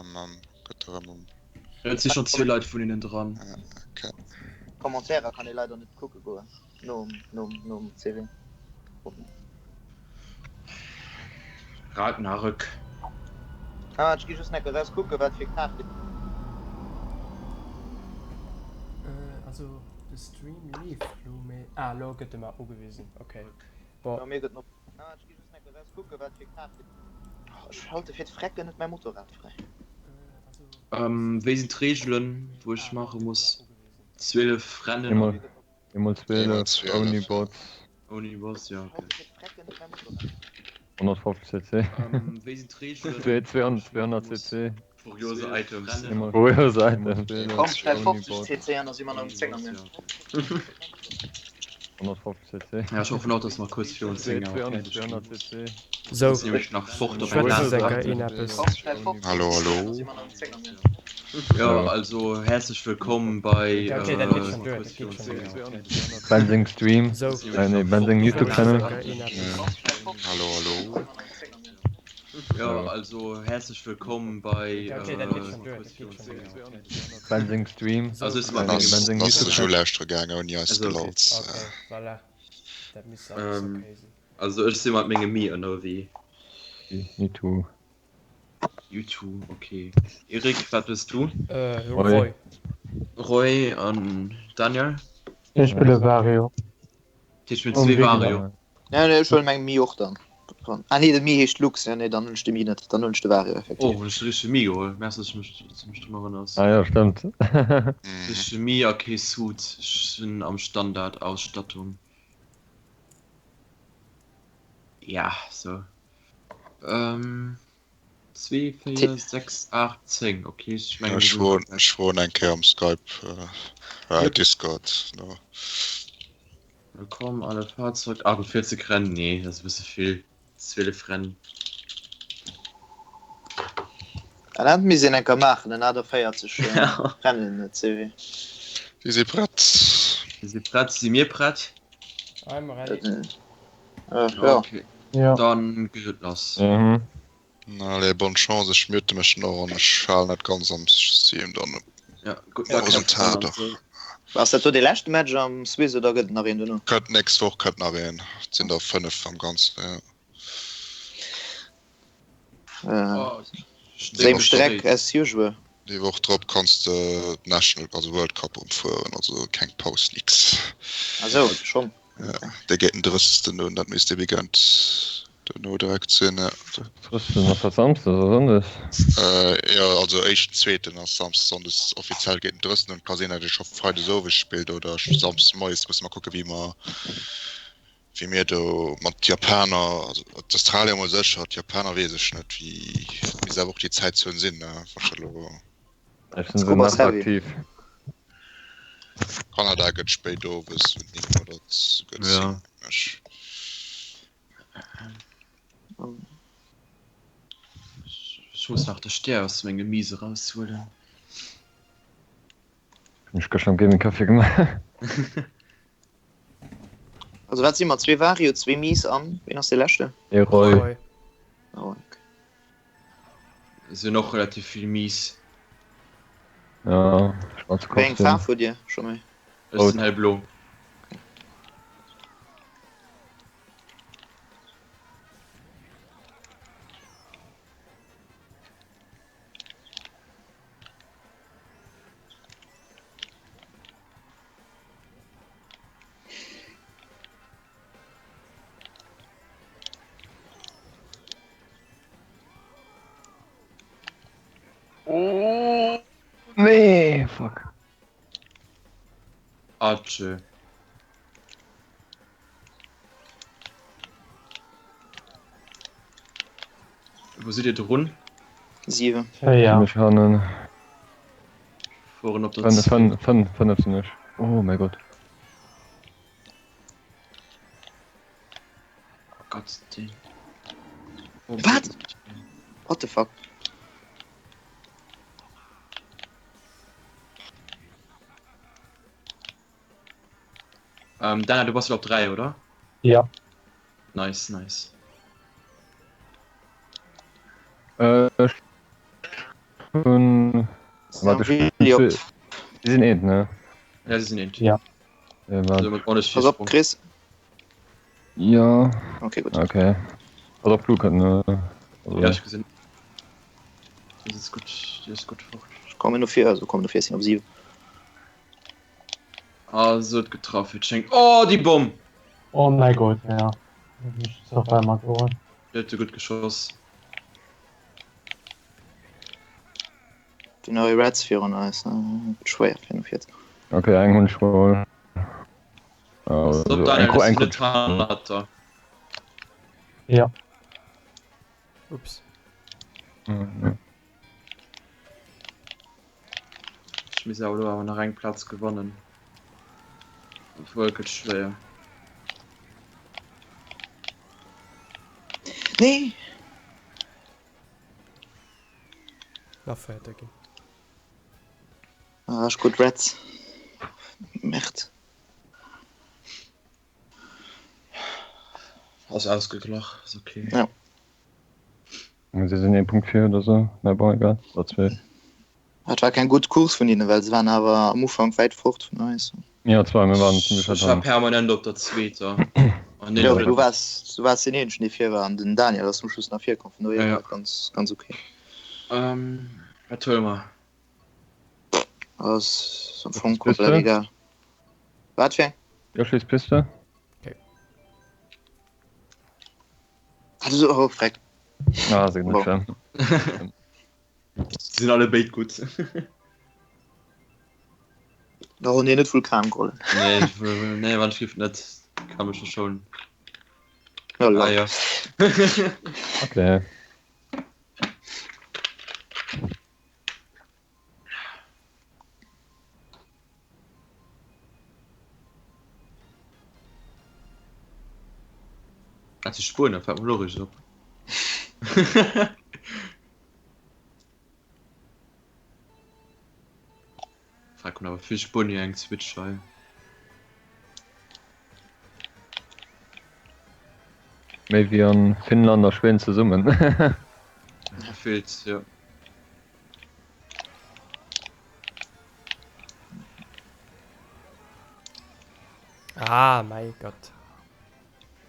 Am am gëtt erëm um. Et si schonn zwee Leit vun hinnen dran. Okay. Commentaire kann ee leider net kucke goen nom nom nom CW. Ragnarök. Ah, ech gi just enke raus kucke wat fir Kaart. Also de Stream leeft lo, mee ah lo gëtt e mer ugewisen, ok bon. Jo, mir gëtt en och. Ah, ech gi just enke raus kucke wat fir Kaart. Ech halte fir d'Frecken net mäi Motorrad fräi. Wéi sinn d'Reegelen wou ech maache muss? 12 Rennen. Eemol 12, ouni Bots. Ouni Bots, jo ok. 150 cc. Wéi sinn d'Reegelen? 200 cc. Furiose Items. Furiose Items. Komm schnell 50 cc an da si mer nach um 10 Auer. 150 cc. Ja ech hoffen och dass mer kuerz virun 10 Auer fäerdeg ginn. 200 cc. Sou, Sinn nämlech nach fort op eng schwätze Plaz Säcker warten. een eppes. Hallo hallo. Jo also häerzlech wëllkomm bei Ja, okay, dat geet schonn duer, dat geet schonn duer. Ben seng Stream, Sou, äh nee, Ben seng YouTube schwätze Channel. Säcker een eppes. Hallo hallo. Jo also häerzlech wëllkomm bei Ja, okay, dat geet schonn duer, dat geet schonn duer. Ben seng Stream, Sou, Also äh nee, Ben seng Ass YouTube sech Channel. ulauschteren gaang ouni eis Also okay. Gelalls. Okay, voilà, dat misst alles okay sinn. Also ech si mat mengem Mii ënnerwee. Me too. You too, ok. Eric, wat hues du? Roy. Roy. Roy an Daniel? Ech spille Wario. Dat heescht mir hunn zwee Wario. Nee, nee, ech huelen meng Mii och dann. Ah nee, de Mii heescht Lux, ja nee, dann hunn ech de Mii net, dann hunn ech de Wario effektiv. Oh, hunn ech de richtege Mii geholl? Merci, dass du mech, dass du mech drun erënners. Ah jo, stëmmt. Richtege Mii a kee Suit, ech sinn am Standard Ausstattung. Ja, sou. Ähm, 2, 4, 6, 8, 10. Ok, ech mengen, Ech mir froen, sinn ech froen eng Kéier am Skype, äh, Discord no. Willkommen alle Fahrzeug. 48 Rennen, nee, dat ass e bësse vill. 12 Rennen. Ah, dat misst een eng Kéier maachen, en 48 Rennen CW. Si si prett. Si si prett. Si mir prett? I'm ready. Ja. Okay. Ja. Dann geet et lass. Mhm. Allez, bonne chance, ech mute mech nach an ech halen dat Ganzt am Stream dann op. Ja, gutt Ja, Luck Resultater. Ass dat do dee leschte Match am Swiss oder gëtt et nach een dono? Kënnt nächst Woch kënnt nach een. Et sinn der 5 am Ganzen, ja. Same Streck as usual. Déi Woch drop kanns de d'National, also World Cup erëm fueren, also keng Paus, nix. Ah sou, schonn. Ja, dee geet den 30. un, dat misst dee Weekend dono direkt sinn, ja. 30. Ass dat Samsdes oder Sonndes? Jo, also éischten, zweeten ass Samsdes, Sonndes. Offiziell geet den 30. un. Ka sinn, datt ee scho Freides owes spillt oder Samsdes moies. Musse mer kucken, wéi mer Wéi mir do mat Japaner, also d'Australier mol sécher, d'Japaner weess ech net, wéi, et misst awer och déi Zäitzon sinn, ne, wann ech dat elo. Ech sinn esou nachtaktiv. Kanada gëtt spéit owes un 9 oder souguer 10, mengen ech. Ech muss nach de Stär aus mengem Mise eraushuelen. Hunn ech gëschter am Gaming Café gemaach. Also wat si mer? Zwee Vario, zwee Mies an ween ass dee leschten? Ee Roy. Roy. Oh, okay. Et sinn och relativ vill Mies. Ja, schwarze Wéi eng Kostüm. Faarf hutt Dir scho méi? Ech sinn hellblo. Oh, nee, fuck. Atschö. Wou sidd Dir drun? 7. Ja. Mech hannen. Fueren op der 5, 2. 5, 5 sinn ech. Oh mäi Gott. Oh Gott, deen. Oh Wat? Gott. What the fuck? Ähm, Dana, du bass op 3, oder? Ja. Nice, nice. Äh, ech. Hunn. Warte, Si sinn eent, ne? Ja, si sinn eent. Ja. Pass op, Chris. Ja. Okay, gutt. Okay. Pass op, Blue kënnt, ne? Ja, ech gesinn. Déi ass gutt, déi ass gutt fort. Ech kommen no vir, also kommen no vir, sinn op 7. Ah, se huet getraff, et schéngt. Oh, déi Bomm! Oh mäi Gott, ja. Ech ass op einmal geholl. Déi huet se gutt geschoss. Den neue Reds virun eis, ne? Gëtt schwéier fir no vir ze kommen. Okay, eng hunn ech geholl. Pass op, Also, Daniel, eng, ech eng sinn net krut. hannert der. Ja. Ups. Ech misst awer elo awer nach eng Plaz gewannen. Obwuel, gëtt schwéier. Nee! Nach Véierter ginn. Ah, ech krut Reds. Merde. Ass ausgeglach, ass okay. Ja. Si sinn ee Punkt vir oder sou, mä bon, egal, oder zwee. Et war keng gutt Course vun hinnen, well se waren awer am Ufank wäit fort vun eis. Jo, zwar, mir waren zimmlech Ech wäit war hannen. permanent op der zweeter. An Jo, den du waars, du waars deen eenzegen, dee vir war, an den Daniel ass zum Schluss nach virkomm, vun dohier Ja, war ja. et ganz, ganz okay. Ähm, wat huele mer? Ass am Fong Bist komplett du? egal. Wat fir eng? Yoshi's Piste? Okay. Ah, du so, oh, freck. Ah, se net Bon. schlëmm. Si sinn alle béid gutt. Oh nee, net Vulkan geholl. Nee, ech wëll- nee, wann ech giff net, kann mech schon. Ja, Ah, lol. ja. Okay. Dat si Spuenier, fält mer elo eréischt op. Fuck, hunn awer vill Spuenier eng Switch hei. Méi wéi an Finnland a Schweden zesummen. Gefillt, jo. Ah mäi Gott.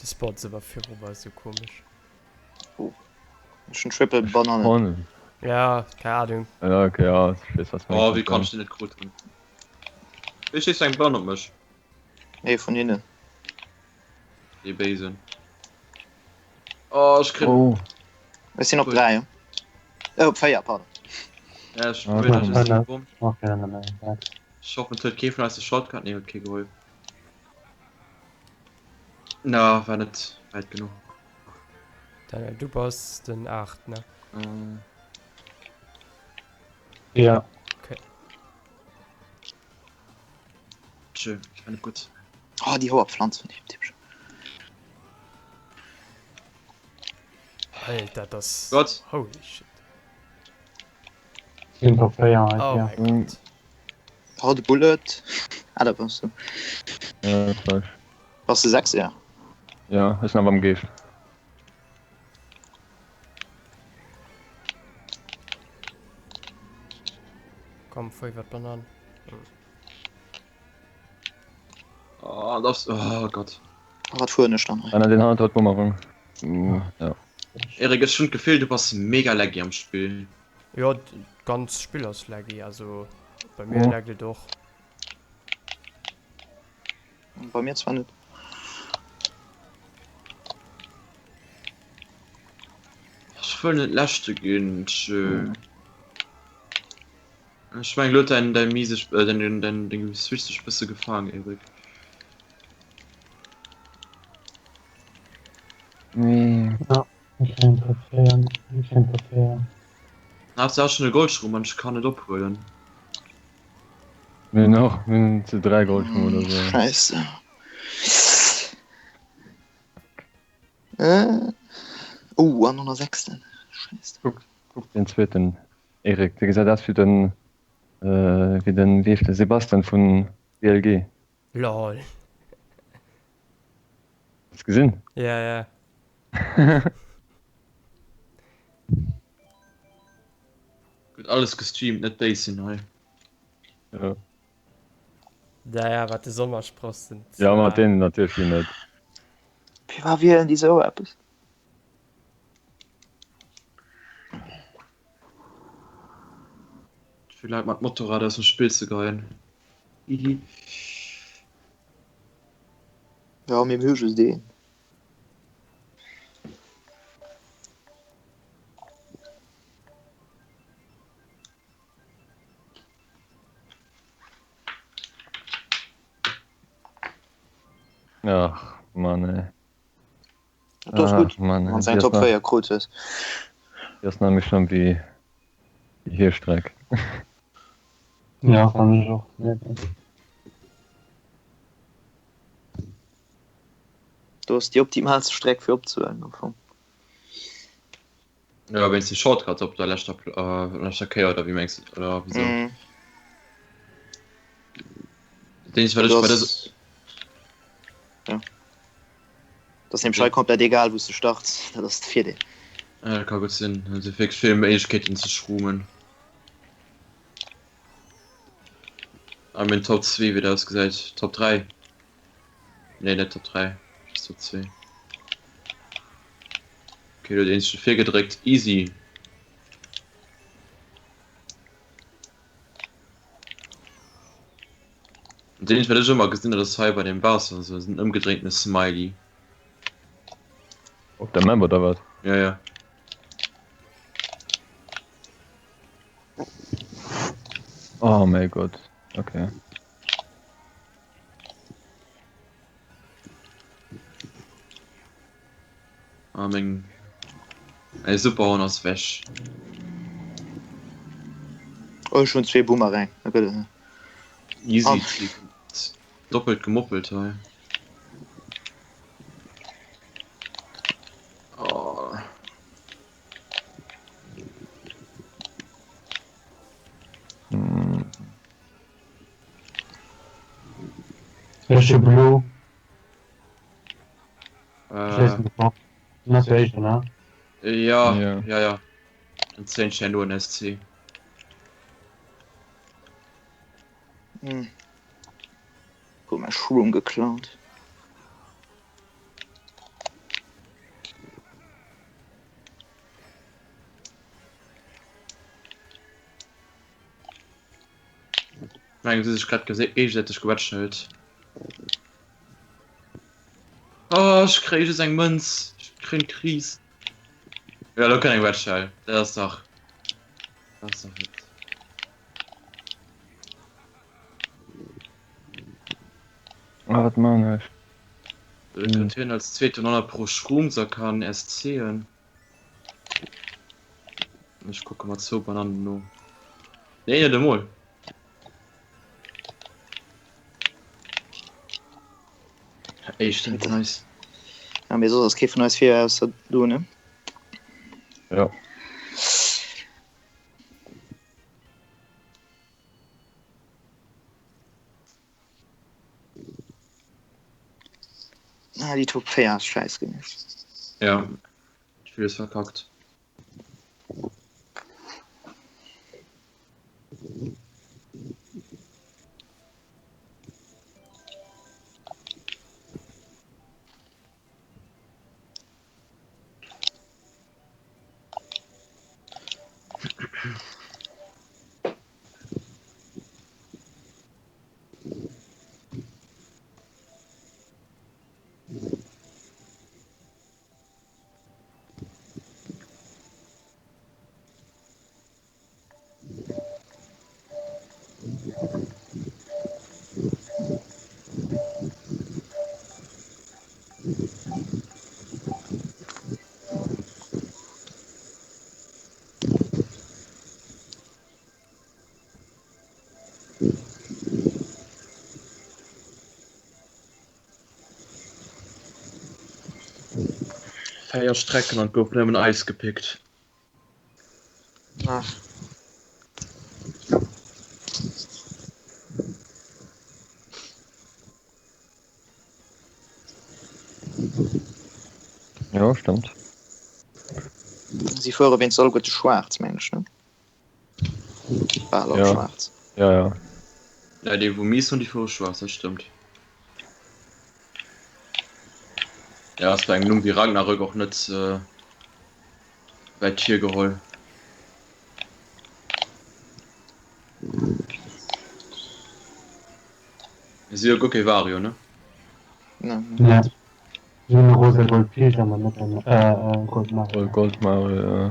De Spot ass awer viru war sou komesch. Oh. Ech hun Triple Bananen. Schon. Ja, keng Ahnung. Ja, okay, ja, ich weess, was Oh, wéi kann ech den net krut hunn? Wéi schéisst eng Bann op mech? Nee, vun hinnen. Déi Béisen. Oh, ech kritt. Oh. Ech sinn op 3, jo. Äh, op 4, pardon. Ja, ech Ah, probieren komm. just eng Bomm. Okay, dann nëmme eng. Ech hoffen, et huet kee vun eis de Shortcut. Nee, huet kee geholl. Na, war net wäit genuch. Daniel, du bass den 8, ne? Äh. Ja. Okay. Tschö, ich war net gutt. Oh, déi hoer Pflanz vun deem Typ. Alter, das. Gott. Holy shit. Sinn op 4 Oh hei, ja. mein Gott. Oh, de Bullet. Ah, da bass du. Ja, das war ich. Bass du 6, ja. Ja, ech sinn awer am Geescht. Komm, fuer iwwer d'Banan. Oh, das, oh Gott. Oh, wat fueren ech dann hei? Einer den hannert huet Bumerang. Uh, ja. Erik, ech hunn d'Gefill, du bass mega laggy am Spill. Jo, d'ganz Spill ass laggy, also bei mir Oh. laggt et och. Bei mir zwar net. Ech wëll net Leschte ginn. Ech, ech meng, lo huet däin, däin miese, äh, däin, däin, däin, deng Switch sech bësse gefaang, Erik. Nee. Ech kréien Trophäen, ech kréien Trophäen. Haaptsaach ech hunn e Goldschrumm an ech kann et ophuelen. Mir hunn och, mir hunn zu 3 Goldschrumm oder sou. Scheisse. Äh. Oh, an der sechsten. Scheisse. Kuck, kuck den zweeten, Erik, dee gesäit aus wéi den, wéi den, wéi heescht de, Sebastian vun BLG. Lol. Hues gesinn? Ja, ja. Gëtt alles gestreamt, net béis sinn hei. Ja. Naja, wat de Sommersprossen. Ja, mat deenen natierlech déi net. Firwat wielen déi sou eppes? Fir Leit mat Motorrad aus dem Spill ze geheien. Hihi. Ja, mir hu just een. Ach, Mann, ey. Dat ass Ach, gutt, Mann, ey. wann s eng Déi ass Top nach, 4 krut hues. déi ass nach méi schlëmm wéi déi Hierstreck. Ja, fand ech och. Do ass déi optimalste Streck fir opzehuelen am Fong. Ja, wéinst de Shortcuts op der leschter, äh, leschter Kéier oder wéi mengs du oder wieso? Mm. Den ich, wat ech bei dës Ja. Das nämlich hei komplett egal, wou s du starts. Dat ass de Virdeel. Ja, dat ka gutt sinn. Also wierklech vill Méiglechkeeten ze schroomen. A min Top 2 wéi dat ausgesäit. Top 3. Nee, net Top 3. Just Top 2. Okay, do huet een sech virgedréckt. Easy. Den wat ech ëmmer gesinn, dat ass hei bei dem Waasser esou en ëmgedréintene Smiley. Op der Map oder wat? Ja, ja. Oh mäi Gott, okay. Ah, meng Ey, Superhorn ass weg. Oh, ech hunn zwee Boomerang. Da gëtt et. Easy. Ah. Doppelt gemoppelt hei. Oh. Hm. Ech hu Blue. Äh, Das wär ich, ne? ja, Ja. ja, ja. En 10 Stern nur en SC. Hm. Guck mal, Shroom geklaut. Mengen si sech grad géigesäiteg gewetschelt. Oh, ech kréie just eng Mënz. Ech kréien d'Kris. Ja, lo kënnt eng Red Shell. Dat ass dach. Dat ass dach net. Ah, wat man ech? Da kritt hien als zweeten 100 pro Shrooms a kann SCen. Ech kucke mat zwou Bananen no. Nee, net emol. Éischten, nice. Ja, mee soss ass kee vun eis vir ausser du, ne? Ja. Ah, déi Top 4 ass scheiss gewiescht. Ja, d'Spill ass verkackt. Véier Strecken an et gouf nëmmen eis gepickt. Ach. Jo, stëmmt. Si fuere wéinst alleguerte schwaarz, mengen ech, ne? Bal all Ja. schwaarz. Ja, ja. Ja, déi wou mies hunn, déi fuere schwaarz, dat stëmmt. Ja, ass bei engem Numm wéi Ragnarök och net wäit hirgeholl. Si hu guer kee Vario, ne? Ne. Si hunn e rosa Gold Peach, awer net en Gold Mario. Gold Mario, ja.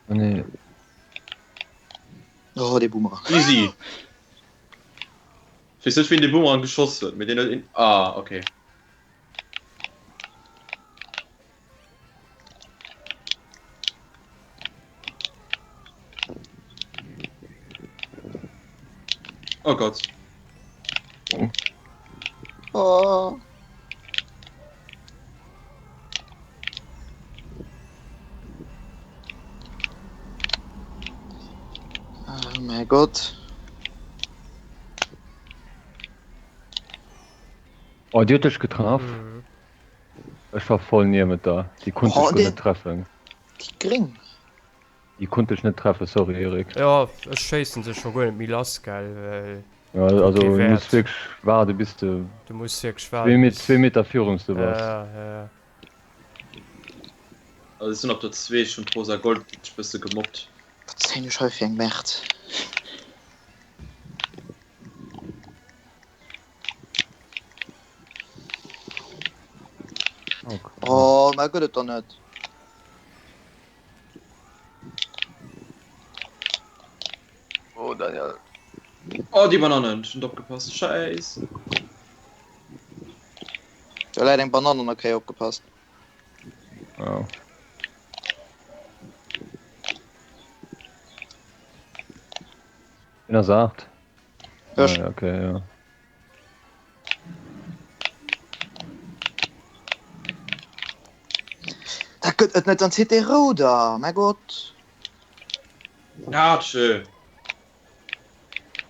Ah, nee. Oh, dee Boomerang. Easy! Ech weess net wien de Boomerang geschoss huet, mee deen huet een. Ah, okay. Oh Gott. Oh. Oh mein Gott. Oh, déi huet dech getraff? Mhm. Ech war voll niewent der. Déi konnt Oh, dech guer den, net treffen. déi gréng. Déi konnt dech net treffen, sorry Eric. Jo, ech schéissen se scho guer net méi lass, gell, well Ja, huet also kee du muss Wäert. wierklech waarde bis de Du muss wierklech zwee waarden Met bis. zwee Meter virums de bass. Ja, ja, ja. Also ech sinn op der 2, ech hunn d'Rosa Gold e bësse gemobbt. Wat zéien ech hei fir eng Merd? Oh, mä gëtt et der net. Oh Daniel. Oh déi Bananen, ech hunn net opgepasst, Schäiss. Da läit eng Banann an der Kéier, opgepasst. Oh. Wien ass 8? Ech. Ah, ja, okay, ja. Dat gëtt et net, dann zitt dee Rouder, mäi Gott. Gotcha!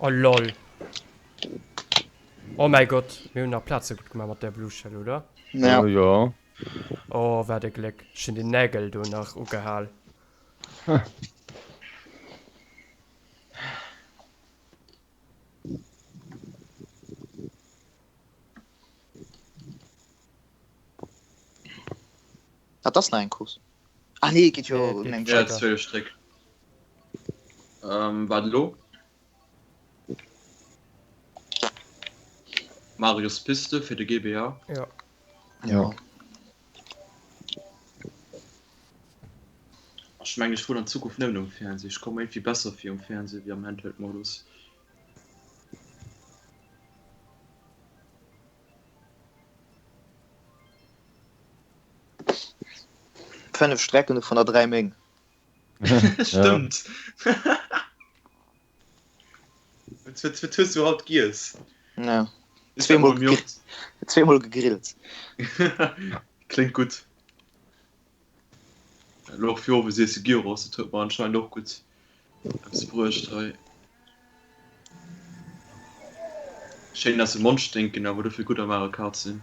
Oh lol. Oh mäi Gott, mir hunn nach Plaze gutt gemaach mat där Blue Shell, oder? Ja. Oh, ja. Oh, wat e Gléck. Ech hunn den Nägel do nach ugehal. Ah, dat ass nach eng Course. Ah nee, geet jo Nee, et un geet eng Ja, weider. zweete Stréck. Ähm, wat elo? Marios Piste fir de GBA. Ja. Ja. Ech mengen ech fueren an Zukunft nëmmen um Fernseh. Ech komme mer iergendwéi besser vir um Fernseh wéi am Handheld-Modus. 5 Strecken, dovunner 3 meng. Stëmmt. Wat hues du haut giess? Ja. Zweemol zweemol gegrillt. Kléngt gutt. Elo och fir owes iesse Gyros, dat huet mer anscheinend och gutt eppes bruecht hei. Schéin aus dem Mond sténken, awer dofir gutt am Mario Kart sinn.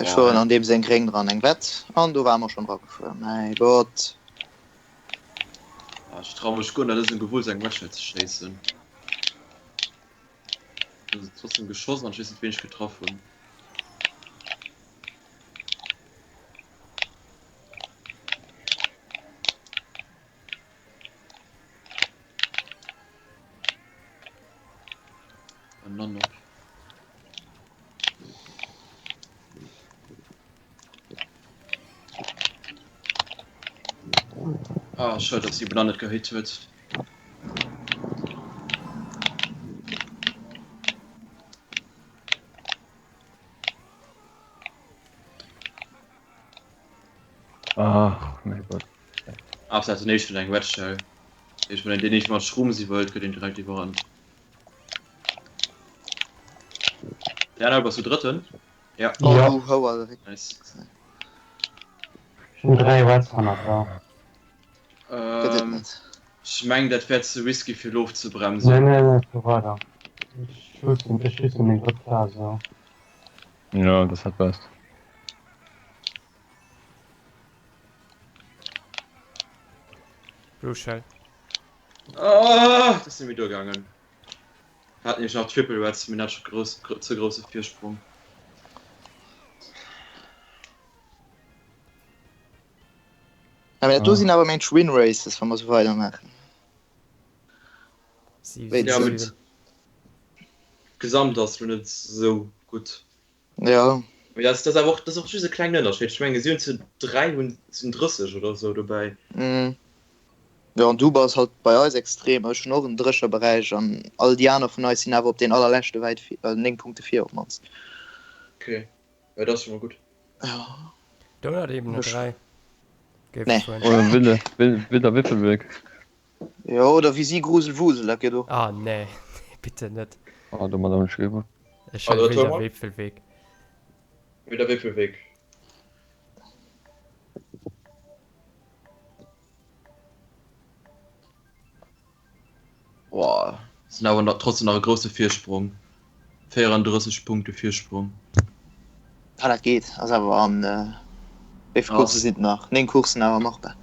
Ech fueren an deem seng Gréng dran eng Wett an do ware mer schonn dra gefuer. Mäi Gott. Ah, ech trau mech guer net an dësem Gewulls eng Wetschell ze schéissen. Hu se trotzdem geschoss an ech weess net ween ech getraff hunn. Bananne op. Ah, schued, dass déi Banann net gehit huet. Ach, mein Gott. Abseits den éischten eng Red Shell. Ech wann een deen nicht mat Schroom si wëllt, gëtt een direkt iwwerrannt. Der aner bass du drëtten? Ja. Oh, Ja. du Houer. Nice. Ech hunn 3 Reds hannert der. Gëtt et Ähm, net. ech meng dat wär ze risky fir elo Nee, ofzebremsen. nee, nee, ech fuer weider. Ech. loossen, ech loossen meng drëtt Plaz, jo. Jo, dat ass dat Best. Blue Shell. Ah, dat ass net méi duergaangen. Hat nämlech nach Triple Reds, mee hat scho grouss, ze grousse Virsprong. Ja, mee dat do sinn awer mensch Win Races, wa mer sou weidermaachen. Siwen, Ja, siwen. mit Gesamt ass lo net sou gutt. Ja. Mee dat ass awer och, dat ass och just e klengen Ënnerscheed. Ech menge si hunn zu 3 hunn sinn 30 oder esou dobäi. Mm. Jo, an du bass halt bei eis extrem. Ech hunn och en Drécherberäich an all déi aner vun eis sinn awer op deen allerleschte wäit vir, also 9 Punkte vir op d'mannst. Okay, jo dat ass scho mol gutt. Jo. Donut Ebene 3 géif Nee. ech soen. Oder Wilde, Wilder Wipfelweg. Jo, oder wéi si Gruselwusel, dat geet och. Ah nee, bitte net. Ah, domat hunn ech gewiwwert. Ech huelen Wilder Wipfelweg. Wilder Wipfelweg. Boah, sinn awer nach trotzdem nach e grousse Virsprong. 34 Punkte Virsprong. Ah, dat geet. Ass awer an wéi vill Coursse sinn et nach? 9 Courssen awer machbar.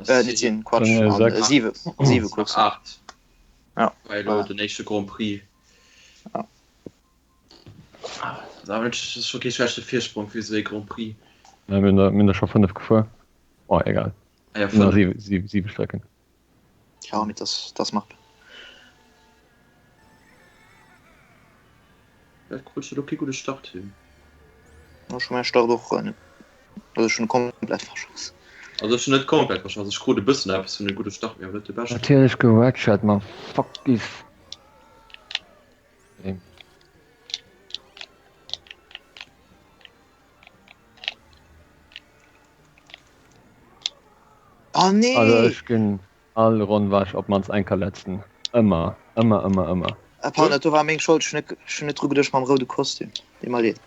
Äh, net 7, Quatsch, an 7, 7 Courssen. 8. Ja. War elo den éischte Grand Prix. Ja. Ah, dat ass awer net, dat ass scho kee schlechte Virsprong fir esou ee Grand Prix. Ja, mir hunn der scho 5 gefuer. Oh, egal. Ah ja, 5. 5. 7 Strecken. Ja, mee dat ass machbar. Dat krut ech elo kee gudde Start hin. Ech hu mäi Start och net, also ech hunn e komplett verschass. Also ech hunn net komplett verschass, ech krut e bëssen eppes vun e gudde Start, mee awer net de beschten. Natierlech geredshirted, ma fuck this game. Oh nee! Also ech ginn all Ronn war ech op mannst eng Kéier letzten. Ëmmer, ëmmer, ëmmer, ëmmer. Ah pardon, dat do war meng Schold, ech hunn net, ech hunn net dru geduecht mam roude Kostüm. Deet mer leed.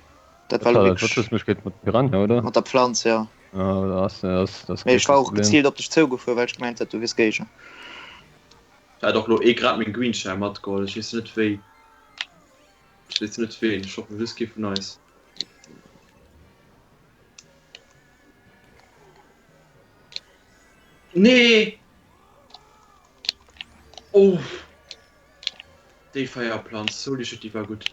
Dat war Wat elo war dat? Wat wierklech hues mech géint mat Piranha, oder? mat der Pflanz, jo. Ja, dat ass, dat ass, dat ass Mee guer ech kee war och Problem. geziilt op dech zougefuer, well ech gemengt hat, du wiers Géigner. Ech hat och lo ee grad meng Green Shell matgeholl, ech weess net wéi, ech weess net ween, ech hoffen just kee vun eis. Nee! Oh! Déi Feierplanz, holy shit, déi war gutt.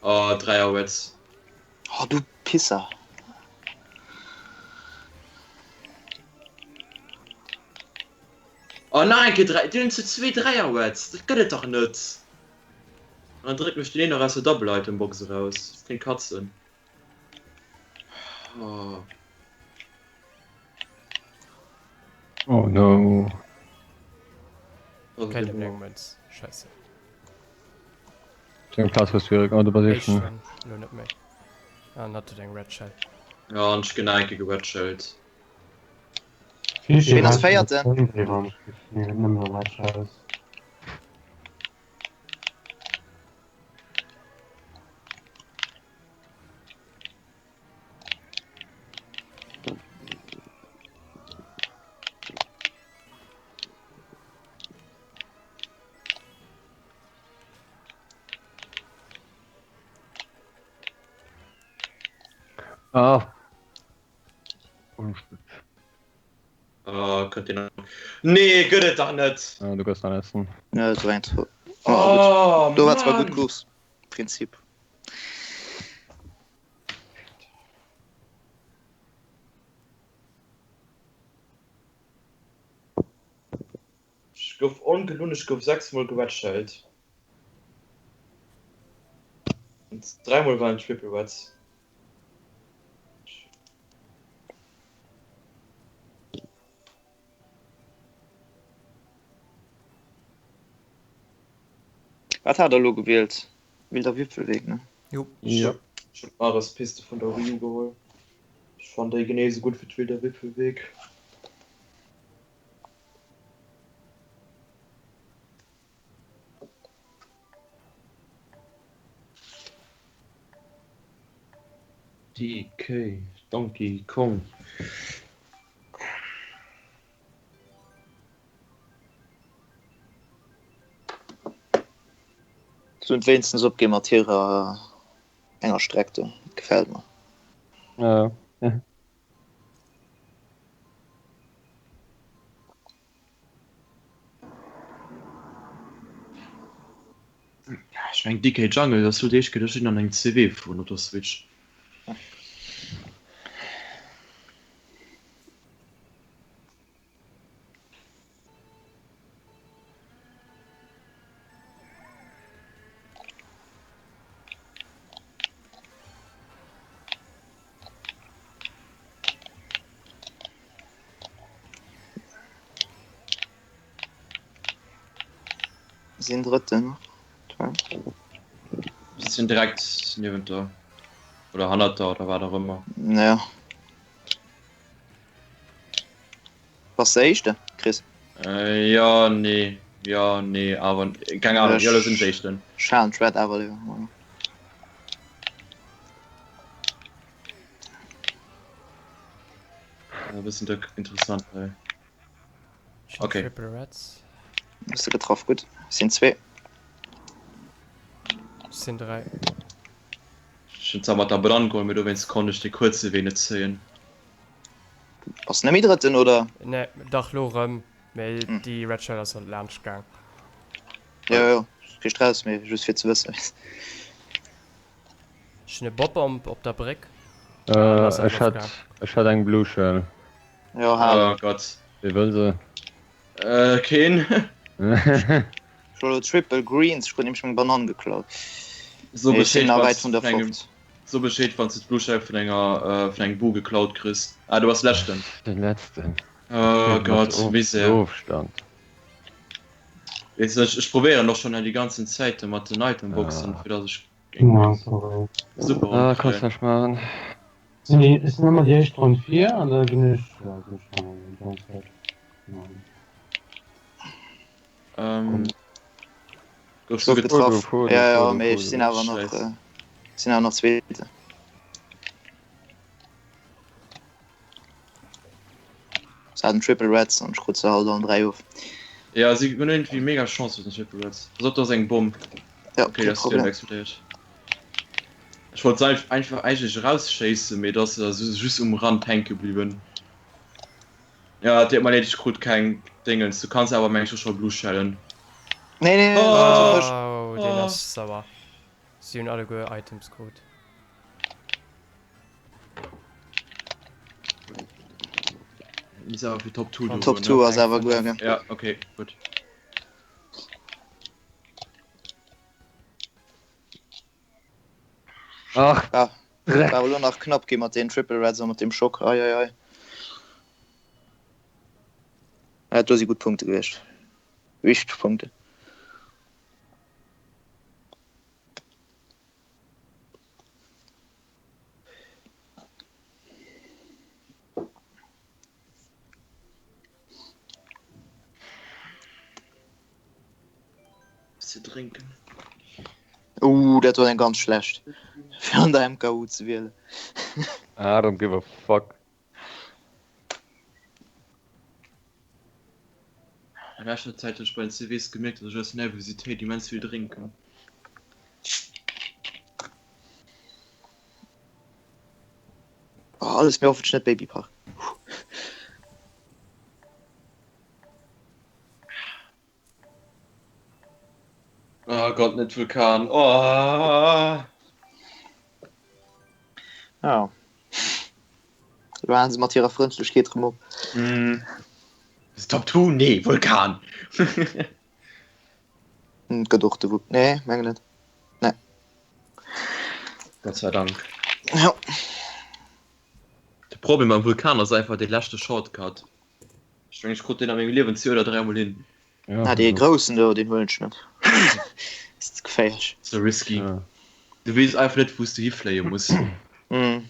Oh, 3 Auwärts. Oh, du Pisser. Oh, nach eng Kéier 3, déi hunn zu zwee Dräierwets, dat gëtt et dach net! An dann dréckt mech deen een nach aus der Double Item Box eraus. Ech kéint katzen. Oh. Oh no. Also Keng den eng Mënz. Scheisse. Wéi eng Plaz hues du Erik? Oh, du bass éischten. Éischten, lo net méi. An hatt huet eng Red Shell. Ja, an ech ginn nach eng Kéier geredshelled. Ween ass Véierten? Ah. Oh, könnt ihr noch. Nee, gëtt et dach net! Ah, du gëss nach essen. Ja, dat war eng Oh, Oh, gutt. Do war zwar Mann! gutt Course. Prinzip. Ech gouf ongelunn, ech gouf 6 mol geredshelled. Und dräimol waren Triple Reds. Wat hat der elo gewielt? Wilder Wipfelweg, ne? Jo. Ja. Ech hunn d'Mares-Piste vun der Wii U geholl. Ech fannen déi genee esou gutt wéi d'Wilder Wipfelweg. DK, Donkey Kong. Se hunn wéinstens opgi mat hirer enger Streck do. Dat gefält mer. Ja. Ech meng DK Jungle ass lo déi éischt Kéier, datt ech an engem CW fueren op der Switch. Sinn Drëtten. Si sinn direkt niewent der oder hannert der oder wat och ëmmer. Ja. Bass de Éischten, Chris? Äh, ja, nee. Ja, nee, awer keng Ahnung. Ja, lo sinn ech Éischten. Ech halen d'Red awer léiwer. E bëssen dëck interessant hei. Okay. Triple Reds. Hues de getraff, gutt. Sinn zwee. Sinn dräi. Ech hunn zwar mat der Brand geholl, mee dowéinst konnt ech dee kuerze Wee net zéien. Bass net méi Drëtten, oder? Nee, dach lo rëm, mee déi Red Shell ass halt laanscht gaang. Jo, jo, kee Stress, mee just fir ze wëssen. Ech hunn e Bob-Omb op der Bréck. Ech hätt, ech hätt eng Blue Shell. Jo, hal. Oh Gott. Wee wëll se? Keen. Ech hu lo Triple Greens, ech krut nämlech meng Banann geklaut. So Mee ech sinn Bescheed, nach wann wäit s vun du der vun engem, fort. so Bescheed, wann s du d'Blue Shell vun enger, vun engem Boo geklaut kriss. Ah, du bass Leschten. Den Letzten. Oh Mat Gott, Misär. Ofstand. Weess ech, ech probéieren och schonn hei déi ganzen Zäite mat den Itemboxen, fir dass ech Ja, sorry. super Ah, kannst rumkréien. näischt maachen. Sinn déi, ech sinn ëmmer déi éischt Ronn vir an da ginn ech, ja, sinn ech dann déi ganz Zäit. Ähm, goufs Gouf du getraff? getraff. Foto, Ja, ja, Foto, mee ech Foto. sinn awer nach, Scheiß. sinn awer nach Zweete. Se haten Triple Reds an ech krut se halt allen 3 of. Ja, si hunn iergendwéi mega Chance mat den Triple Reds. Pass op, do ass eng Bomm. Ja, Okay, kee dat ass direkt Problem. explodéiert. Ech wollt se einfach eigentlech erausschéissen, mee et ass just um Rand hänke bliwwen. Ja, et deet mer leed, ech krut keng Déngens. Du kanns awer meng ech och scho Blue shellen. Nee, nee, nee, Oh! Oh, deen ass sauer. Si hunn alleguer Items krut. Misst awer fir Top 2 do Top goen, 2 ne? ass awer guer, gell? Ja, okay, gutt. Ach, Ja, Dreck! war elo nach knapp gi mat den Triple Reds a mat dem Schock. Ei, ei, ei. Ja, do si gutt Punkte gewiescht. Wichteg Punkte. Ze drénken. Uh, dat war eng ganz schlecht. Fir an der MKU ze wielen. I don't give a fuck. A leschter Zäit hunn ech bei den CVs gemierkt, datt ech aus Nervositéit immens vill drénken. Oh, alles mir hoffentlech net Babypark. Oh Gott, net Vulkan. Oh. Ja. Lo halen se mat hirer Frëndlechkeet rëm op. Mm. Top 2? Nee, Vulkan. Hm, Gëtt och de Vul. Nee, menge net. Nee. Gott sei Dank. Ja. De Problem am Vulkan ass einfach dee leschte Shortcut. Ech meng, ech krut deen a mengem Liewen zwee oder dräimol hin. Ja, Ah, dee groussen do, deen huelen ech net. Ass ze geféierlech. Ze risky. Ja. Du weess einfach net, wou s du hifléie muss. Mm.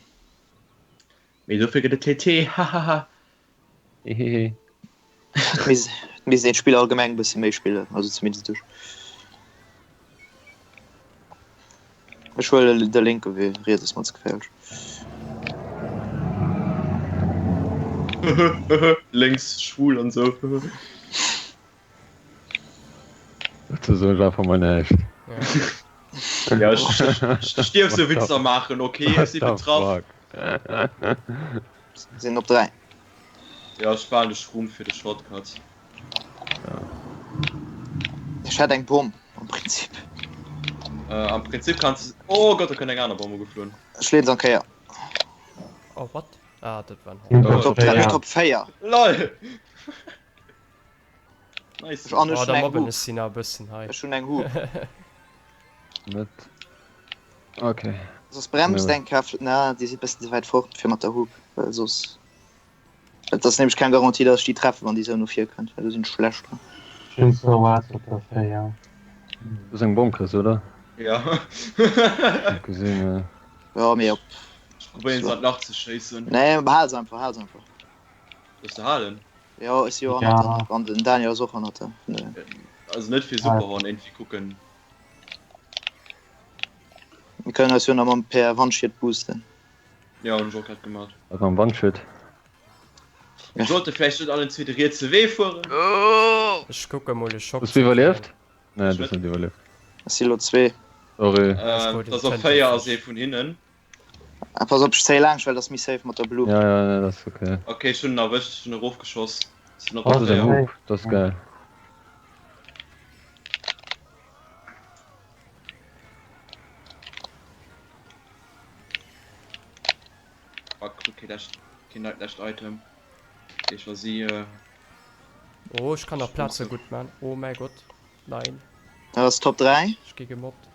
Mee dofir gëtt et TT, hahaha. Hehehe. Et misst et misst een d'Spill allgemeng e bësse méi spillen, also zumindest ech. Ech huelen de lénke Wee, riets ass mer ze geféierlech. Lénks schwul an sou. Dozou soen ech einfach mol näischt. Ja. Ja, ech, ech, ech dierf sou Witzer maachen, okay? Ech si betraff. Sinn op 3. Ja, ech sparen de Schrumm fir de Shortcut. Ech hätt eng Bomm am Prinzip. Äh, am Prinzip kanns du. Oh Gott, da kënnt eng aner Bomm ugeflunn. Ech leeën se an d'Kéier. Oh, what? Ah, dat war en Horn. Top 3, Top 4. LOL! Nice. Ech, an ech Oh, hunn da eng mobben Hup. ech si nach e bëssen hei. Ech hunn eng Hup. Net. Okay. Soss bremst eng Kaf. Na, déi si bëssen ze wäit fort fir mat der Hup, well soss. Et ass nämlech keng Garantie, datt ech déi treffen, wann déi esou no vir kënnt, well do sinn ech schlecht dran. Ech hunn zwou Watts op der 4. Du hues eng Bomm kriss, oder? Ja. Hab gesinn, ja. Jo, mee op. Ech probéieren se an d'Lach ze schéissen. Nee, behal se einfach, behal se einfach. Soll ech se halen? Jo, ech si jo hannert der. An den Daniel ass och hannert der. Also net fir Superhorn iergendwéi kucken. Mir kënnen eis jo nach mam per Wandschiet boosten. Jo, hunn ech och grad gemat. Wat mam Wandschiet? Mir sollte vläicht net allen zwee de rietse Wee fueren. Ech kucke mol e Schock Hues du ze iwwerlieft? kréien. Nee, du hues net iwwerlieft. Ech si lo zwee. Sorry. Et ass op 4 ass ee vun hinnen. Ah, pass op, ech zéie laanscht, well dat ass méi safe mat der Blue. Ja, ja, nee, dat ass ok. Ok, ech hunn en erwëscht, ech hunn erofgeschoss. Sinn op Oh, der dat ass eng 4. Hup, dat ass geil. Fuck, ok, lescht, keen neit lescht Item. Ok, ech war si. Oh, ech kann nach Plaze gutt man. Oh mäi Gott, nein. Dat ass Top 3. Ech gi gemobbt.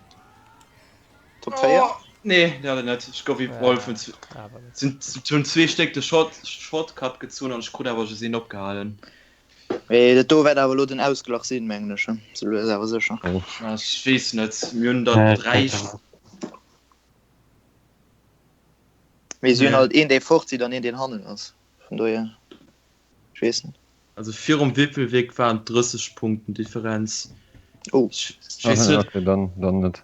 Top 4? Oh, nee, dat net. Ech gouf iwwerholl vun sinn hunn zwee Stéck de Short Shortcut gezunn an ech krut awer just een opgehalen. Mee dat do wäert awer elo den Ausglach sinn, mengen ech. Sou lues awer sécher. Oh. Ech weess net, mir hunn der 3. Mee si hunn halt een dee fort zitt an een deen hannen ass. Vun dohier, ech weess net. Also virum Wippelweg waren 30 Punkten Differenz. Oh. Ech weess net. Okay, dann, dann net.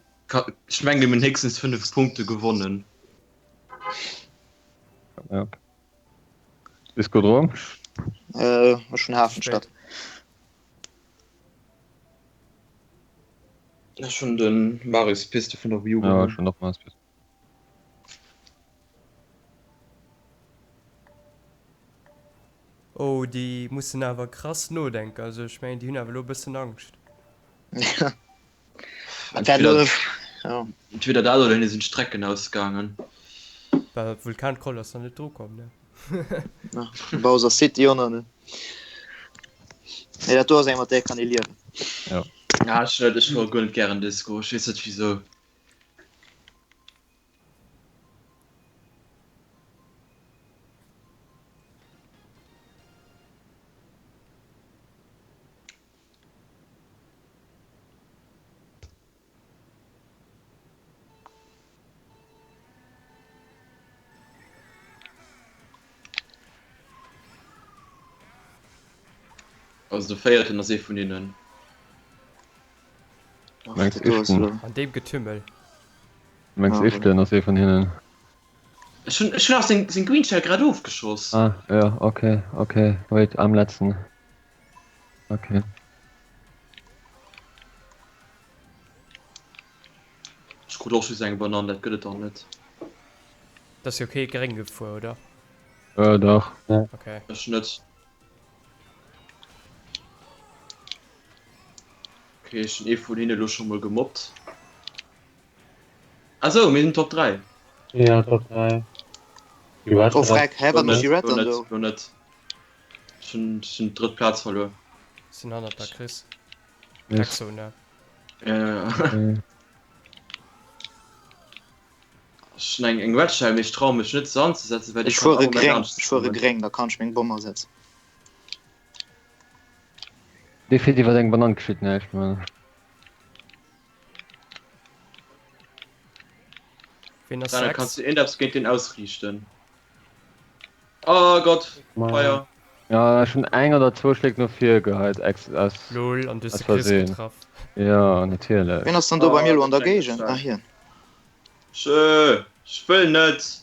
Ech mengen mir hunn héchstens 5 Punkte gewonnen. Ja. Diskodrom? Äh, ech hunn Hafenstadt. Ech hunn den Marius Piste vun der Wii U Ja, gewonnen. ech hunn och Marius Piste. Oh, déi mussen awer krass nodenken. Also ech mengen, déi hunn awer elo e bëssen Angscht. Ja. Entweder, ja. Entweder dat oder hinne sinn d'Strecken ausgaangen. Well Vulkankoll ass nach net dru komm, ne? Ja, Bowser City och nach net. Nee, dat do ass eng, mat där kann ee liewen. Ja. Ja, ech net, ech fuere guer net gären Disco, ech weess net wisou. Also de véierten ass ee vun hinnen. Mengs Iften? An deem Getümmel. Mengs Iften ass ee vun hinnen? Ech hunn ech hunn nach seng seng Green Shell grad ofgeschoss. Ah ja okay okay wait am letzten okay. Ech krut och just eng Banann, dat gëtt et dach net. Dat ass jo kee gréng gefuer, oder? Äh dach. Okay. Ech net. Okay, ech hunn ee vun hinne lo scho mol gemobbt. Ah sou, mir sinn Top 3. Ja, Top 3. Déi Red Oh freck, hä wat mécht déi Red Lo dann net, do? lo net. Ech hunn, ech hunn d'drëtt Plaz verluer. Sinn hannert der Chris. Yes. Exo, ne? Ja, ja, ja. Ech hunn eng, eng Red Shell, mee ech traue mech net se anzesetzen, well déi Ech kann fuere all Moment gréng, anescht ech fuere kommen. gréng, da kann ech meng Bomm asetzen. Dee fiert iwwer eng Banann geschitt näischt, man. Ween ass Daniel, 6? kanns du iergendeppes géint deen ausriichten? Oh Gott, Feier! Ja, ech hunn eng oder zwou Schléck no vir geheit, ex aus Lol, an du hues aus de Chris Versehen. getraff. Ja, natierlech. Ween ass dann do bei Oh, mir elo an dat der klengt Géigend? Ah staark. hien. Tschö, ech wëll net!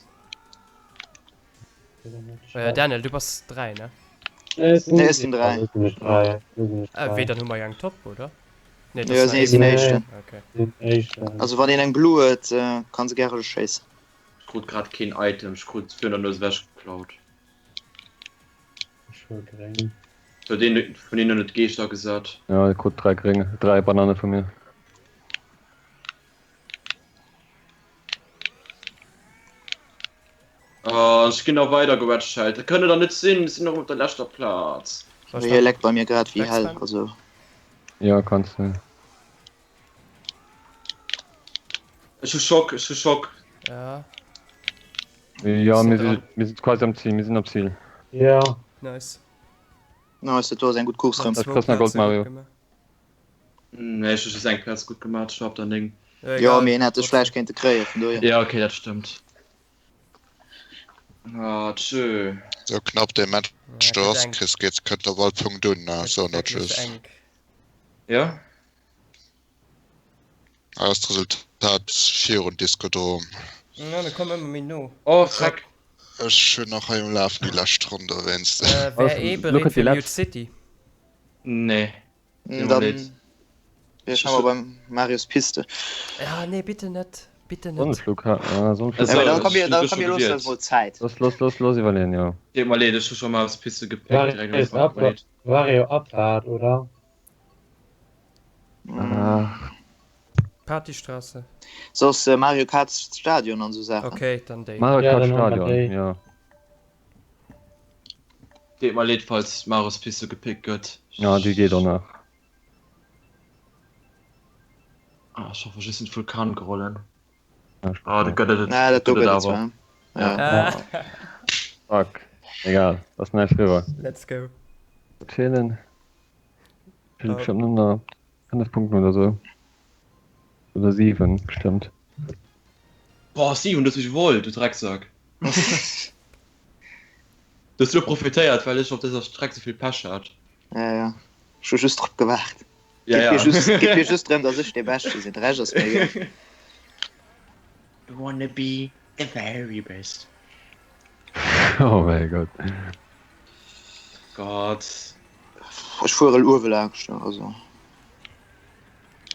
Äh, Daniel, du bass 3, ne? Nee, ech sinn 3. Äh, wéi, dann hu mer jo eng Top, oder? Nee, Jo, si sinn Éischten. Okay. Sinn Éischten. Also wann een eng Blue huet, kann se gäre schéissen. Ech krut grad keen Item, ech krut virun der Nues ewech geklaut. Ech huel gréng. Sou deen vun hinnen huet d'Geescht agesat. Ja, e krut 3 gréng, 3 Banane vu mir. Oh, ech ginn nach weider gewetschelt. Dat kënne der net sinn, ech sinn nach op der leschter Plaz. Hie leckt bei mir grad wéi hell, also. Ja, kanns du. Ech hu Schock, ech hu Schock. Ja. Ja, mir si, mir sinn quasi am Zil, mir sinn am Zil. Ja. Nice. Nice, dat do ass eng gutt Course rëm. Ech kriss nach Gold, Mario. Nee, ech hu just eng Plaz gutt gemaach, ech war op der 9. Jo, mee een hätt dech vläicht kéinte kréien, vun dohier. Ja, okay, dat stëmmt. Ah, tschö. Sou knapp dee Match do ass, Chris, geet kënnt op all Punkt un, ne? Soen dat just. Ja. Hei ass d'Resultat virun Discodrom. Ja, mir kommen ëmmer méi no. Oh, Dreck. Ech hunn nach hei um Lafen déi lescht Ronn dowéinst. Wär ee bereet fir Mute City? Nee. Dann wier ech awer beim Marius Piste. Ah nee, bitte net, bitte net. Sonneflug, ah, Sonneflug. Ja, dann komm mir, dann komm mir loossen eis mol Zäit. Lass, lass, lass, lass iwwerleeën, jo. Deet mer leed, ech hu scho Marius Piste gepickt direkt am Ufank, tut mer leed. Wario Abfahrt, oder? Ach. Partystraße. Soss Mario Kart Stadion an sou Saachen. Okay, dann déi. Mario Kart Stadion, jo. Deet mer leed falls Maros Piste gepickt gëtt. Ja déi geet och nach. Ah ech hoffe just net Vulkan gerollen. Ah dat gëtt et Ah dat do gëtt et zwar. Ja. Fuck. Egal, ass näischt riwwer. Let's go. Wat feelen? Feele bestëmmt nëmmen nach 5 Punkten oder sou. Oder 7 bestëmmt. Boah Simon, du hues mech gewollt, du Drecksack. Du hues lo profitéiert, well ech op dëser Streck souvill Pech hat. Ja, ja. Ech hu just drop gewaart. Ja, Geet ja. mir just, geet mir just drëm, dass ech dee Beschte sinn. De Rescht ass mir egal. You wanna be the very best. Oh mäi Gott. Gott. Ech fuere uewe laanscht, also.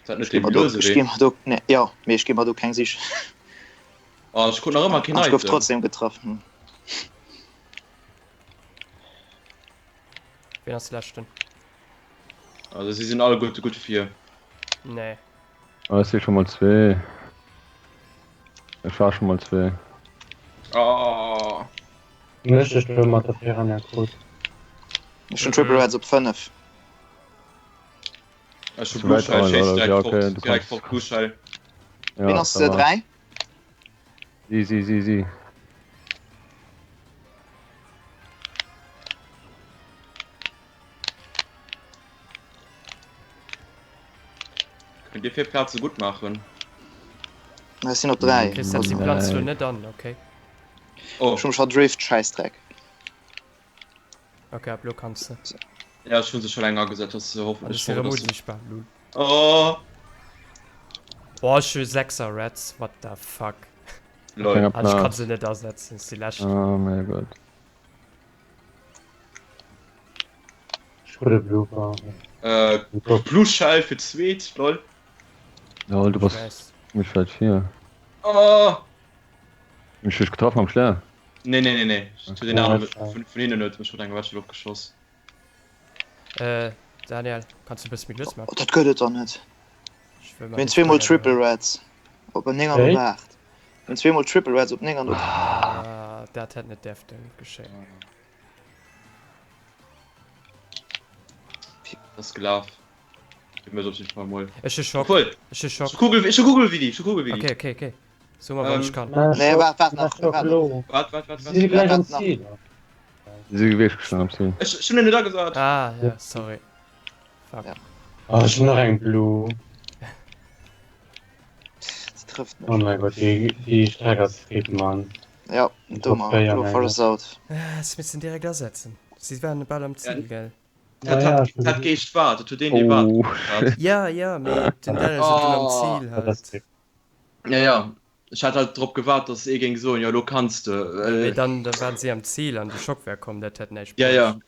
Dat net Ech gi dee mer do, blöse ech gi Wee. mer do, nee, jo, mee ech gi mer do keng Sich. Oh, ech krut nach ëmmer keen An ech gouf Item. trotzdem getraff. Hm. Ween ass de leschten? Also si sinn alleguerte gutt vir. Nee. Ah, ech si scho mol zwee. Ech war scho mol zwee. Oh. Mécht ech do mat der Piranha krut. Ech hunn Triple Reds op 5. Ech hu Zu wäit Blue Shell, all, schéiss oder? direkt Ja, okay, fort, du direkt kanns. fort Blue Shell. Ween Ja, ass ça va. 3? Si, si, si, si. Kënnt Dir 4 Plaze gutt maachen? Ech sinn op 3. Okay, setz déi Platz lo net an, okay. Oh. Ech hu mech verdrift, Schäissdreck. Okay, ab lo kanns de. Ja, ech hunn se scho laang agesat, dass se An hoffentlech ech si fort rëm ass. unsichtbar, lul. Oh! Boah, ech hu 6er Reds, what the fuck. Op Lol. enger An ech kann Plaz. se net asetzen, ech si lescht. Oh mäi Gott. Ech krut e Blue Bar. Äh, Blue Shell fir zweet, lol. Lol, du bass Nice. zimmlech wäit vir. Oh! Hunn ech dech getraff mam Schläer? Nee, nee, nee, nee. Zu den Ja, anderen, schade. vun, vun hinnen huet mech mat enger Wetschel ofgeschoss. Äh, Daniel, kanns du e bësse méi lues Oh, maachen? dat gëtt et der net. Ech wëll Mir mat hunn deem zweemol Sprénger Triple do. Reds op 9 an op Wéi? 8. Mir hunn zweemol Triple Reds op 9 an op. Ah, dat hätt net däerften geschéien. Das ass gelaf. Fir mech op jeden Fall mol. Ech hu Schock. Obwohl, Ech hu ech Schock. hu Kugel, ech hu Kugelwilli, ech hu Kugelwilli. Okay, okay, okay. So mal, wann Ähm, ech kann. Na, Nee, Schock, waart, waart na, nach, Schock waart nach. lo. Wart, wart, wart, Si wart. si gläich am Waart nach. Ziel. Si si wierklech schon am Ziel. Ech, ech hunn en net agesat. Ah, ja, sorry. Fuck. Ja. Oh, ech hunn nach eng Blue. Déi trëfft Oh mech. mäi Gott, déi, déi Streck ass RIP, Mann. Ja, do Top mar, 4, do mengen ech. versaut. Ah, se missten direkt asetzen. Si waren bal am Ja, Ziel, gell? dat Ja, ja, hat, ech hunn dat gesinn. Geescht war, dat huet een dee war Oh. dat. Ja, ja, mee den Dennis huet dunn am Oh. Ziel Dat ass halt. RIP. Ja, ja. Ech hat halt drop gewaart, dass ee géing soen, jo, lo kanns de. Mee Well, dann, da waren si am Ziel an de Schock wär komm, dat hätt näischt ja, ja. bruecht.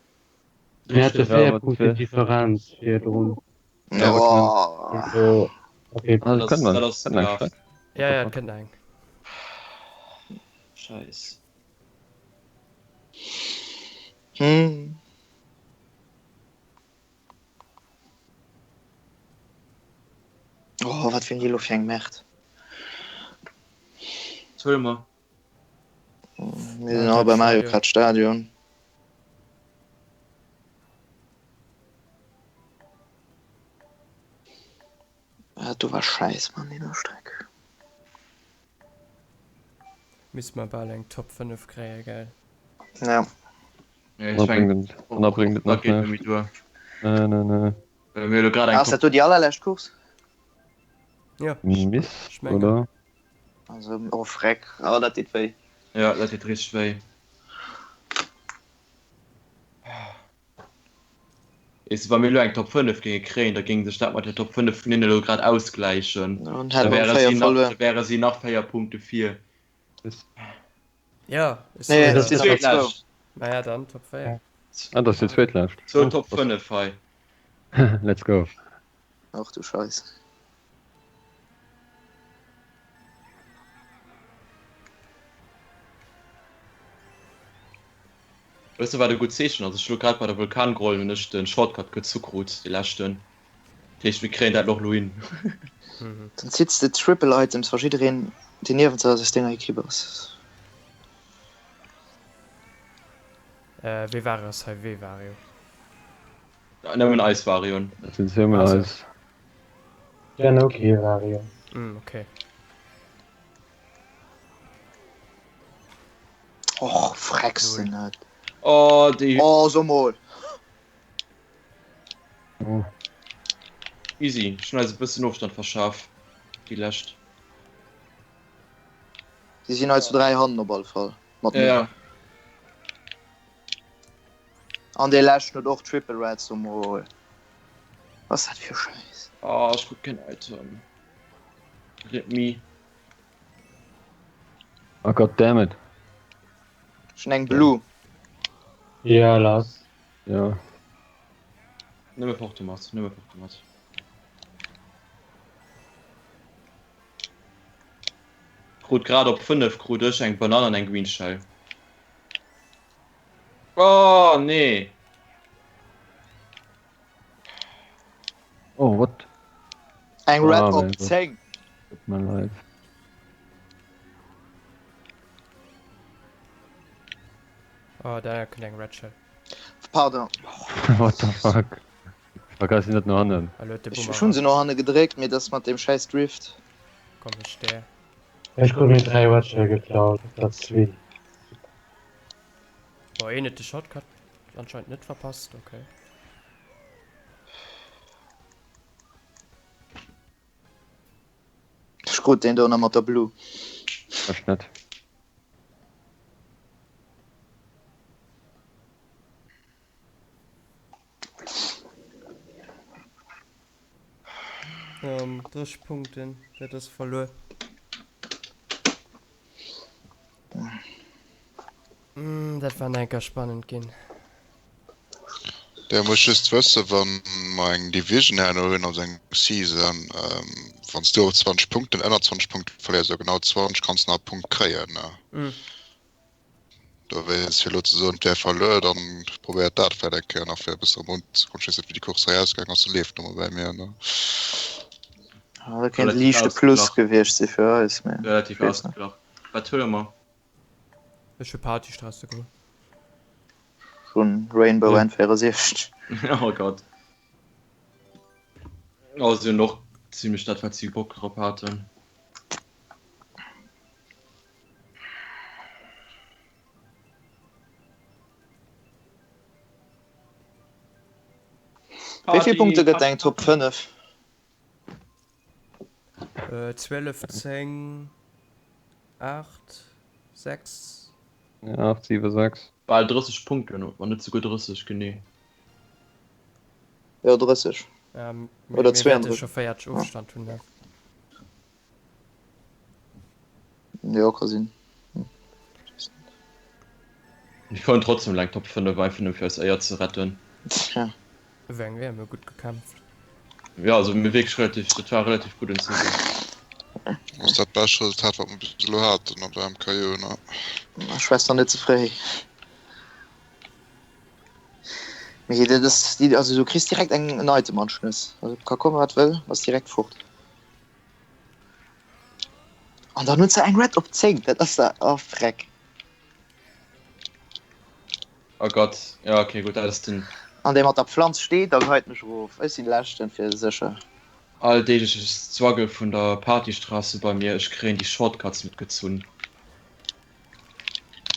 Mir hate Ja, 4 wat Punkte fir. Differenz virdrun. Ja, Oh. Okay. Ah, Dat das ass, kënnt dat ass kënnt eng gelaf. Streck. Ja, ja, et kënnt nach eng. Scheiss. Hm. Oh, wat fir elo fir eng Merd. Was huele mer? Mir sinn all bei Mario Kart Stadion. Ah, du war scheiß, Mann, déi Streck. Misst mer bal eng Top 5 kréie, gell? Ja. Ja, Da ich bréngt mengen, et, da bréngt et da nach geet net näischt. méi duer. Nee, nee, nee. Well mir elo grad eng Ass Top dat do déi allerlescht Course? Ja, Miss, ech mengen. oder? Also, oh freck, oh dat deet wéi. Ja, dat deet richteg wéi. Weess de, wa mir elo eng Top 5 géinge kréien, da géing sech dat mat der Top 5 vun hinnen elo grad ausgläichen. Dann Da hätte mer wäre 4 si nach, verluer. da wäre si nach 4 Punkte vir. Miss. Ja, ech Nee, soen dat sinn jo. der zwou. Zweetlescht. Maja, dann Top 4. Ah, dat ass déi zweetlescht. Zwou Top 5 hei. Let's go. Ach du Scheiss. Weess de wat e gutt Zeechen ass? Ech hu lo grad bei der Vulkangrollen hunn ech den Shortcut gezu krut, dee leschten. Dat heescht mir kréien dat och lo hin. Dann zitts de Triple Items wa jiddereen deen niewent der ass aus denger Equipe ass. Wee war ass hei wee Wario? Nëmmen eis Warioen. Dat sinn nëmmen Also. eis. Ja, no kee Wario. Mm, okay. Och frecks de net. Oh déi. Oh so mol. Oh. Easy, ech hunn eis e bëssen Ofstand verschaf déi lescht. Si sinn hei zu 3 hannen op alle Fall mat mir. Ja. An dee leschten huet och Triple Red, so mol. Was dat fir Schäiss? Oh, ech krut keen Item. Rip me. Oh god damn it. Ech hunn eng Blue. Ja, lass. Ja. Nëmme fort domat, nëmme fort domat. Krut grad op 5 krut ech eng Banann an eng Green Shell. Oh nee! Oh what? Eng Red Ah, op mein Gott. 10. Tut mir leid. Oh, da kënnt eng Red Shell. Pardon. What the fuck? Vergass si net no hannen. Hallo, de Ech Boomerang. ech hunn se no hanne gedréckt, mee dass mat deem schäiss Drift. Komm, ech där. Ech krut mir 3 Red Shell geklaut, dat zwee. Boah, een huet de Shortcut anscheinend net verpasst, okay. Ech krut deen do nach mat der Blue. Ech net. Ähm, 30 Punkten, dat ass verluer. Mm, dat war enker spannend ginn. Der muss just wëssen, wann mer eng Division herno hunn, also eng Season, ähm, wann s du op 20 Punkten, ënner 20 Punkte verléiers, oder genau 20, kanns du nach e Punkt kréien. Ne? Mm. Dowéinst fir elo ze soen, et wär verluer, dann probéiert dat vläicht eng Kéier nach fir e bëssen erëm unzekommen. Ech weess net, wéi déi Course hei ausgaangen ass, se leeft nach emol bäi mir, ne? Ah, dat kéint Relativ liichte Plus ausgeglach. gewiescht si fir eis, mee Relativ ech weess net. ausgeglach. Wat huele mer? Ech hu Partystraße geholl. Ech hunn Rainbow N64. Oh Gott. Oh, si hunn och zimlech dat, wat si Bock drop haten. Wéi vill Punkte gëtt eng Top 5? 12, 10, 8, 6. 8, 7, 6. Bal 30 Punkten, wann net souguer 30 genee. Jo 30. Oder 32. Mir wäerte scho 40 Ofstand hunn. Jo, ka sinn. Mir kounen trotzdem eleng Top 5 einfach nëmme fir eis Éier ze retten. Tja. Ewéi eng WM, hu gutt gekämpft. Jo, also mir wierklech relativ, dat war relativ gutt en Saison. Ass dat bescht Resultat wat mer bis elo haten op der MKJ, ne? Schwätz nach net ze fréi. Mee dat ass déi, also du kriss direkt eng en Item an d'Schnëss. Also ka komme wat wëll, bass direkt fort. An dann huet se eng Red op 10, dat ass da, oh freck. Oh Gott, ja okay gutt, dat ass den. An dee mat der Pflanz steet a geheit mech erof. Ech sinn leschten fir sécher. Alldeegleche Struggle vun der Partystraße bei mir, ech kréien déi Shortcuts net gezunn.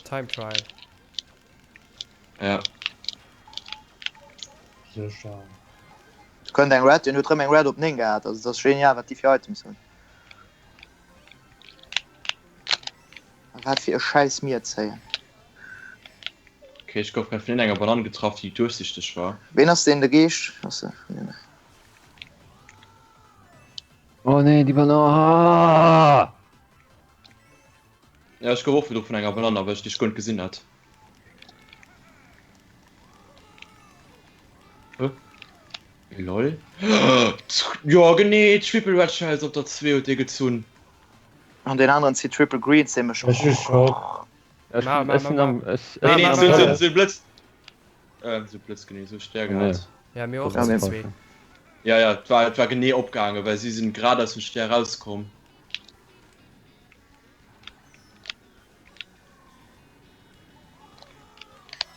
Time Trial. Ja. Sécher. Do kënnt eng Red, deen huet rëm eng Red op 9 gehat, also dat ass genial wat déi fir Items hunn. A wat fir e schäiss Mier zéien. Okay, ech gouf grad vun enger Banann getraff, déi duerchsichteg war. Ween ass deen? De Geescht? Ass e vun deene? Oh nee, déi Banann! Ja, ech gouf och virdru vun enger Banann erwëscht, déi ech guer net gesinn hat. Hä? Lol. Jo, genee, Triple Red Shells op der 2 huet dee gezunn. An deen aneren zitt Triple Greens, dee mech. Ech hu Schock. Ech Ma, ma, ech sinn ma, am ma. ech Nee, ech nee, Ma, sinn ma, am ma. sou, sou Blëtz. Ähm, sou Blëtz, genee, sou Stär Nee. gehat. Ja, mir och, Ja, zu mir. zwee. Ja, ja, et war, et war genee opgaangen, well si sinn grad aus dem Stär rauskomm.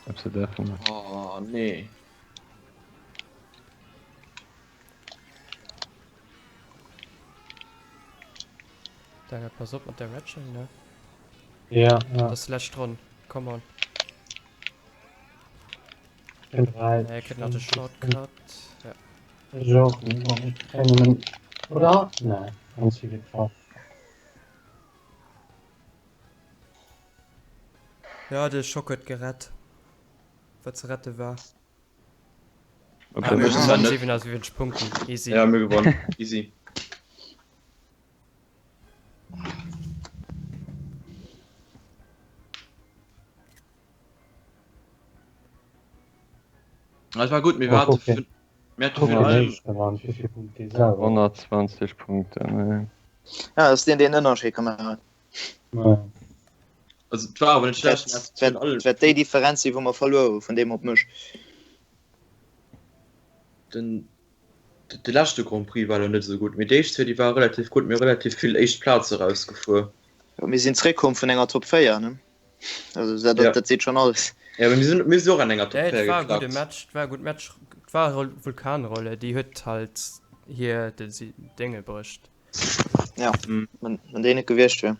Ob se dürfen. Oh, nee. Daniel, pass op mat der Red Shell, ne? Ja, ja. Dat ass lescht Ronn. Come on. En 3. Nee, kritt nach de Shortcut. Ja. Ech och. Ech kréien nëmmen. Oder? Nee, ganz vill getraff. Ja, de Schock huet gerett. Wat ze rette war. Okay, Ah, mir mir zwar net. 77 Punkten. Easy. Ja, mir gewonnen. Easy. Das war gut, mir Oh, hatten okay. mir hatten Guck virun mal, allem déi gewannt, wéi vill Punkte déi selwer. 120 Punkte, nee. Ja, ass deen deen Ënnerscheed gemaach huet. Ja. also et war awer net schlecht, mir haten virun allem Dat war déi Differenz, wou mer verluer hu vun deem op mech. den de leschte Grand Prix war lo net esou gutt, mee déi éischt zwee déi ware relativ gutt, mir hu relativ vill éischt Plaze rausgefuer. Jo, mir sinn zréckkomm vun enger Top 4, ne? Also dat, Ja. dat seet schonn alles. Ja, mee mir sinn mir sinn och an enger Top Ja, 4 et war e gudde geklappt. Match, et war e gutt Match. Et war Vulkanrolle, déi huet halt hir de Dénge bruecht. Ja, Mhm. wann, wann déi net gewiescht wier.